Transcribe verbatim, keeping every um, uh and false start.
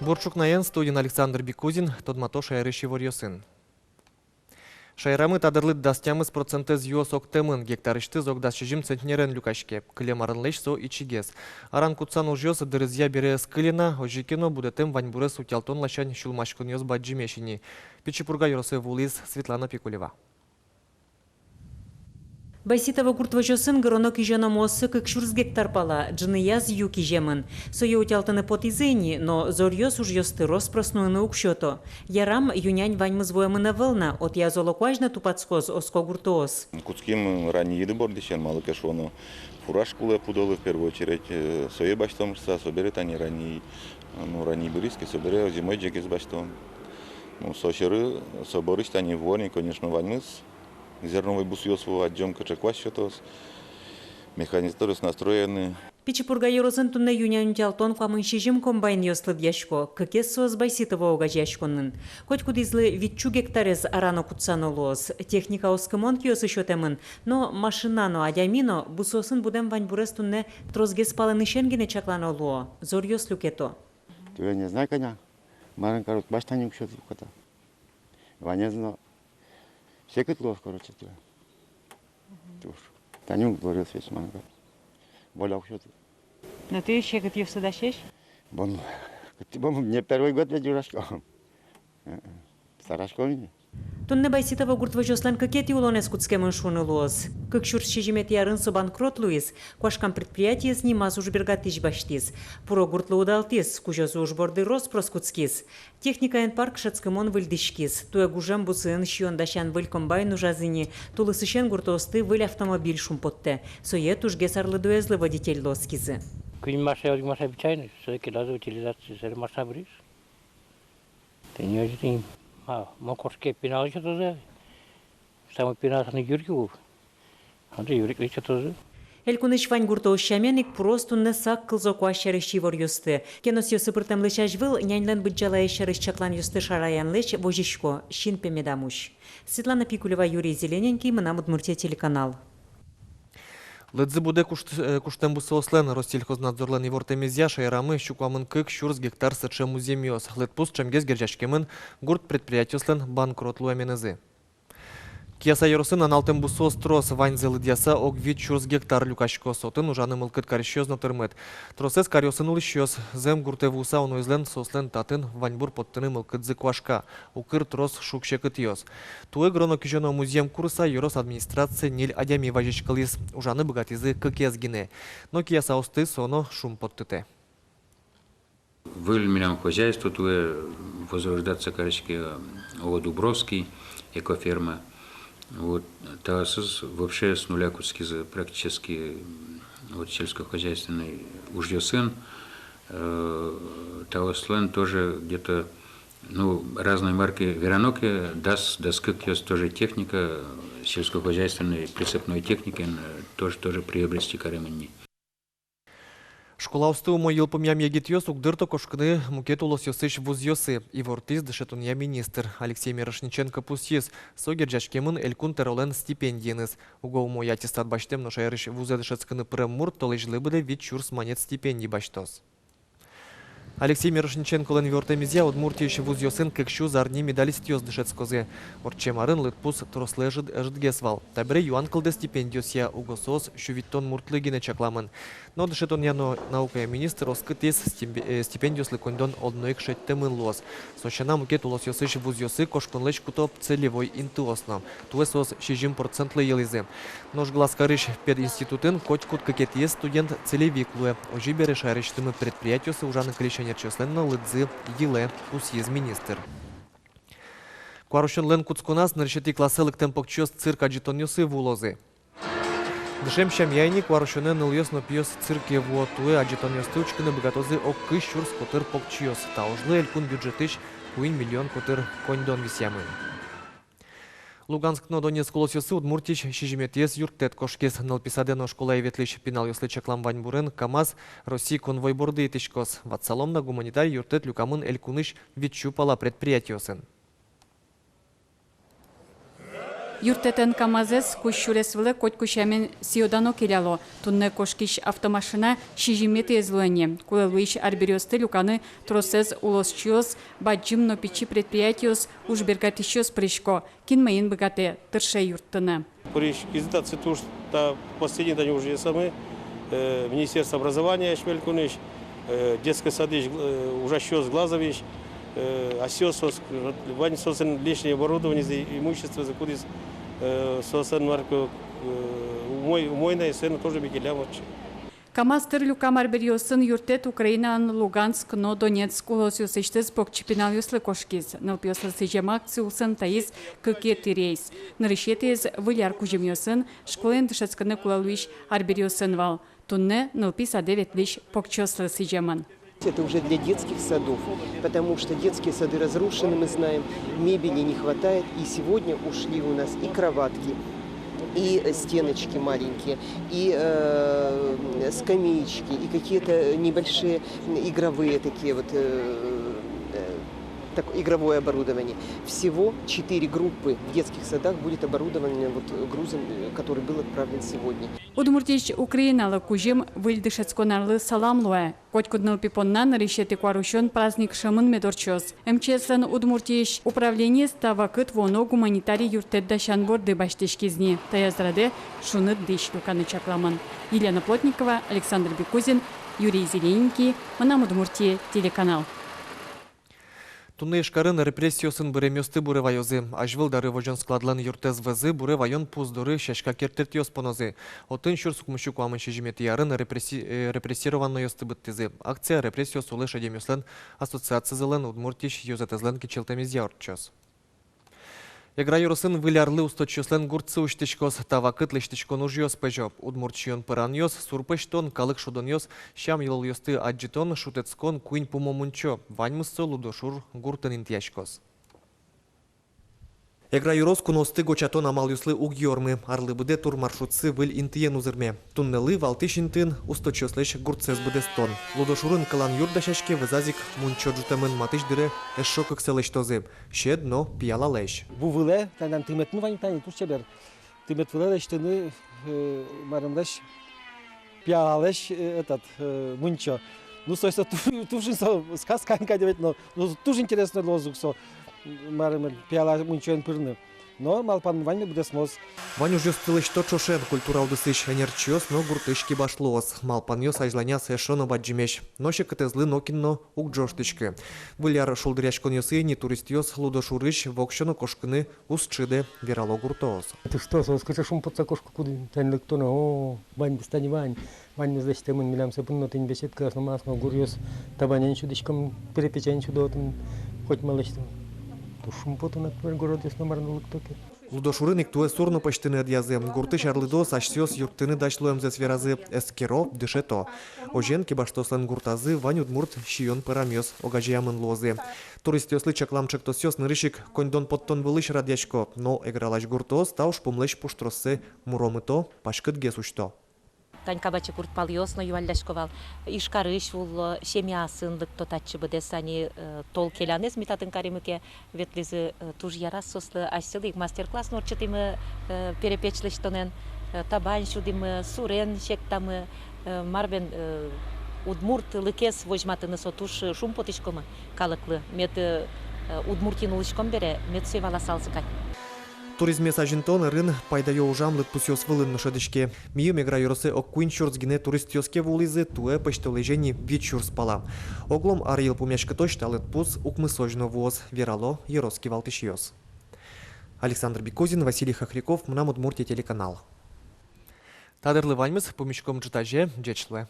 Бур ӵукнаен, студиын Александр Бикузин, тодмато шаерысь иворъёсын. Шаерамы та дырлы дас тямыс процентэз юос октэмын, гектарысьтыз ог дас сизьым центнерен люкаське, кылем арынлэсь со ичигес. Аран-кутсан ужъёс дырызъя бере ӧз кыле на, озьы ке но будэтэм ваньбурез утялтон ласянь сюлмаськонъёс бадӟымесь ини. Пичи Пурга ёросэ вуылӥз Светлана Пикулева. Байситово гурт возёсын гыроно-кизёно муоссы кык сюрс гектар пала, ӝыныяз ю киземын. Сое утялтыны потӥзы ини, но зоръёс ужъёсты рос-прос нуыны уг сёто. Ярам, ю-нянь ваньмыз вуэмын ӧвӧл на, отӥяз оло куазь но тупатскоз оско гуртоос. Кутским раннейды бордысен, малы ке шуоно, фураж кулэ пудолы в первую очередь, э, сое басьтом шуса, собере тани ранний, ну, ранний быриз ке, собере озимой ӟегез басьтом. Ну, со сьӧры, со борысь тани вуо ни, конечно, ваньмыз. Зерновой бусыос вуо, адӟом, кыӵе куазь сётоз. Механизаторъёс настроены. Пичи Пурга ёросын туннэ ю-нянь утялтон куамын сизьым комбайнъёс лыдъясько, кыкез соос Байситово огазеяськонын. Котькудӥзлы витьсю гектарез арано-кутсано луоз. Техника оскымон киосы сётэмын, но машина но, адями но бусыосын будэм ваньбурез туннэ тросгес палэнысен гинэ чаклано луо, зоръёс люкето. Туэ не знаю, кӧня, марын карод, басьтыны уг сёто ката. Ваньмыз но секыт луоз, короче, туэ. Туж. Тани уг луоз весь, мар карод. Воля уг сёты. Но тӥ секытъёсты дасесь? Бон, кытӥ бон, не первый год ведь ужаськом. Э-э. Стараськом ини. Туннэ Байситово гурт возёслэн кыкетӥ улонэз кутскемын шуыны луоз. Кык сюрс сизьыметӥ арын со банкрот луиз, куашкам предприятиез нимаз ужбергатӥсь басьтӥз. Пуро гуртлы удалтӥз, кузёзы уж борды рос-прос кутскиз. Техникаен парк шӧдскымон выльдӥськиз. Туэ гужем бусыын сиён-дасян выль комбайн ужаз ини, тулысысен гуртоосты выль автомобиль шумпоттэ. Сое тужгес арлыдоезлы водительлы оскизы. Куинь машина, одӥг машина бичай ни, сое келязы утилизация, сое машина быриз. Тӥни озьы тӥни, а, мон кошке, пиналлы сётозы. Самой пиналлы юрик уг. Озьы юриклы сётозы. Элькунысь вань гуртоос сямен ик пуроос туннэ сак кылзо куазь сярысь иворъёсты. Кеносъёсы пыртэмлэсь азьвыл няньлэн быдӟалаез сярысь чакланъёсты шараянлэсь возисько, син пе медам усь. Светлана Пикулева, Юрий Зелененький, «Мынам Удмуртие» телеканал. Лыдзы будэ кушт-, э, куштэм бусыослэн. Россельхознадзорлэн ивортэмезъя, шаерамы сю куамын кык сюрс гектар сыӵе музъемъёс. Лыдпус ӵемгес герӟаськемын гурт предприятиослэн банкрот луэменызы. Кияса ёросын аналтэм бусыос трос, ваньзэ лыдъяса ог вить сюрс гектар люкаськоз, отын ужаны мылкыд карисьёс но тырмыт. Тросэз каръёсын улӥсьёс, зэм гуртэ вуыса уноезлэн соослэн татын ваньбур поттыны мылкыдзы куашка. Укыр трос шуг-секытъёс. Туэ гыроно-кизёно музъем курыса ёрос администрацие ньыль адями вазиськылӥз, ужаны быгатӥзы кыкез гинэ. Но киясаосты со но шумпоттытэ. Выль милям хозяйство туэ возрождаться кариське, ООО «Дубровский», экоферма. Вот, таосыз вообще с нуля кутскизы практически, вот, сельскохозяйственный ужъёсын. Э, таослэн тоже где-то, ну, разной марки верано ке, дас, дас кыкъёс тоже техника, сельскохозяйственной прицепной техникаен, э, тоже, тоже приобрести каремын ни. Школаосты умой йылпумъям егитъёс уг дырто кошкыны мукет улосъёсысь вузъёсы, ивортӥз дышетонъя министр. Алексей Мирошниченко пусйиз, со герӟаськемын Элькун Тӧролэн стипендиеныз. Уго умой аттестат басьтэм но шаерысь вузэ дышетскыны пырем мурт толэзьлы быдэ вить сюрс манет стипендия басьтоз. Алексей Мирошниченколэн ивортэмезъя, Удмуртиысь вузъёсын кык сю зарни медалистъёс дышетскозы. Ортчем арын лыдпус трослы ӧжыт-, ӧжытгес вал. Табере юан кылдэ стипендиосъя, уго соос сю витьтон муртлы гинэ чакламын. Но дышетонъя но наукая министр оскытӥз, стимбе-, э, стипендиослы коньдон одно ик шедьтэмын луоз. Со сяна, мукет улосъёсысь вузъёсы кошконлэсь куто целевой интыос но. Туэ соос сизьым процентлы йылӥзы. Нош Глазкарысь пединститутын котькуд кыкетӥез студент целевик луэ. Озьы бере, шаерысьтымы предприятиосы ужаны кылись ӧнерчиослэн но лыдзы йылэ, пусйиз министр. Куарусёнлэн кутсконаз нырысетӥ классэ лыктэм покчиос цирк адӟытонъёсы вуылозы. Дышем сямъя ини куарусёнэ нылъёс но пиос цирке вуо. Туэ адӟытонъёсты учкыны быгатозы ог кызь сюрс котыр покчиос. Та ужлы элькун бюджетысь куинь миллион котыр коньдон висъямын. Луганск но Донецк улосъёсы Удмуртиысь сизьыметӥез юрттэт кошкиз. Нылпи садэ но школае ветлӥсь пиналъёслы чаклам ваньбурын КамАЗ Россия конвой борды итӥськоз. Ватсалом на, гуманитарий юрттэт люкамын элькунысь витьсю пала предприятиосын. Юрттэтэн КамАЗэз кузь сюрес вылэ котьку сямен сӥё-дано келяло. Туннэ кошкись автомашина сизьыметӥез луэ ни. Кулэ луись арбериосты люканы тросэз улосчиос, бадӟым но пичи предприятиос, уж бергатӥсьёс пырисько. Кин мыйын быгатэ, тырше юрттыны. Пыриськизы татчы туж, та последний тани ужъёсамы, э, Министерство образования Ачмель кунысь, э, детской садысь, э, ужасьёс Глазовысь, э, асьсэос, соос, вань соослэн личной оборудованизы, имуществозы, кудӥз, э, соослэн марке, э, умой, умой на, и сое но тоже ми келям отчы. КамАЗ тыр люкам арбериосын юрттэт Украинаын Луганск но Донецк улосъёсысьтыз покчи пиналъёслы кошкиз. Нылпиослы сӥзем акци улсын таиз кыкетӥ рейс. Нырысетӥез Выль ар кузьымъёсын, школаын дышетскыны кулэ луись арбериосын вал. Туннэ нылпи садэ ветлӥсь покчиослы сӥземын. Это уже для детских садов, потому что детские сады разрушены, мы знаем, мебели не хватает, и сегодня ушли у нас и кроватки, и стеночки маленькие, и, э, скамеечки, и какие-то небольшие игровые такие вот, э, э, так, игровое оборудование. Всего четыре группы в детских садах будет оборудовано вот грузом, э, который был отправлен сегодня. Удмуртиысь Украиналы кузьым выль дышетскон арлы салам луэ. Котькуд нылпи понна нырысетӥ куарусён праздник шӧмын мед ортчоз. МЧС-лэн Удмуртиысь управлениез та вакыт вуоно гуманитари юрттэт дасян борды басьтӥськиз ни. Таяз радэ шуныт дӥсь люканы чакламын. Елена Плотникова, Александр Бекузин, Юрий Зелененький, «Мынам Удмуртие» телеканал. Туннэ Ижкарын репрессиосын быремъёсты буре ваёзы. Азьвыл дары возён складлэн юртэз вӧзы буре ваён пус доры сяська керттэтъёс понозы. Отын сюрс укмыссю куамын сизьыметӥ арын репресси-, э, репрессированнойёсты быдтӥзы. Акция репрессиос улэ шедемъёслэн ассоциацизылэн Удмуртиысь ёзэтэзлэн кичӧлтэмезъя ортчоз. Эгра ёросын Выль арлы усточиослэн гуртсы усьтӥськоз. Та вакыт лэсьтӥськон ужъёс пӧзё. Удмурт сиён-пӧранъёс, сур пӧзьтон, калык шудонъёс, сям-йылолъёсты адӟытон, шутэтскон, куинь пумо мунчо. Ваньмыз со Лудошур гуртын интыяськоз. Эгра ёрос куноосты гочатон амалъёслы уг юрмы. Арлы быдэ турмаршрутсы выль интыен узырме. Туннэлы валтӥсь интыын усточиослэсь гуртсэс быдэстон. Лудошурын кӧлан юрт дасяське, вӧзаз ик мунчо ӝутэмын, матысь дыре эшшо кыксэ лэсьтозы. Сьӧд но пиялалэсь. Ву вылэ, тани тыметмы вань, тани туж чебер. Тымет вылэ лэсьтыны, э, марымлэсь, пиялалэсь, э, этот, э, мунчо. Ну, со, со ту-, туж ини со сказка кадь ведь, но, ну, туж интересной луоз ук со, марымлэн, пияла мунчоен пырыны. Но малпанмы вань, мед быдэсмоз. Вань ужъёсты лэсьто ӵошен культура удысысь ӧнерчиос но гуртысь кибашлыос. Малпанъёс азьланяз эшшо но бадӟымесь. Но секытэзлы нокин но уг ӝожтӥськы. Выль ар шулдыръяськонъёсы ини туристъёс Лудошурысь воксё но кошкыны уз чиды, верало гуртоос. Тышто соос кыӵе шумпотса кошко, куд тань лыкто но, о, ваньмыз тани вань, ваньмыз лэсьтэмын, милям со пын но тӥни беседкаос но, мар но, гуръёс табанен сюдӥськом, перепечен сюдо отын, котьма лэсьто. Туж шумпото, например, городъёс но мар но лыкто ке. Лудошурын ик туэ сур но пӧзьтыны ӧдъязы. Гуртысь арлыдоос асьсэос юрттыны дась луэмзэс веразы, эскеро, дышето. Озьыен, кибаштоослэн гуртазы вань удмурт сиён-пӧрамъёс огазеямын луозы. Туристъёслы чаклам ӵектосъёс нырысь ик коньдон поттон вылысь радъясько, но Эгралась гуртоос та ужпумлэсь пуштроссэ муромыто, паськытгес усьто. Тань кабачи гурт палъёс но юаллясько вал, Ижкарысь уло, семьяосын лыкто татчы быдэс ани, э, тол келянэз ми татын каримы ке, ветлӥзы, э, туж яраз соослы, асьсэлы ик мастер-класс но ортчытӥмы, э, перепеч лэсьтонэн, э, табань сюдӥмы, сурен сектамы, э, мар бен, э, удмуртлыкез возьматыны. Со туж, э, шумпотӥськомы калыклы, мед, э, Удмуртиын улӥськом бере, мед сое валасалзы кадь. Туризмез азинтон ӧрын пайдаё ужам лыдпусъёс вылын но шӧдӥське. Мийым Эгра ёросэ ог куинь сюрс гинэ туристъёс ке вуылӥзы, туэ пӧсьтолэзе ини вить сюрс пала. Оглом ар йылпумъяськытозь та лыдпус укмысозь но вуоз, верало ёрос кивалтӥсьёс. Александр Бекузин, Василий Хохряков, «Мынам Удмуртие» телеканал. Та дырлы ваньмыз, пумиськом ӝытазе, ӟеч луэ.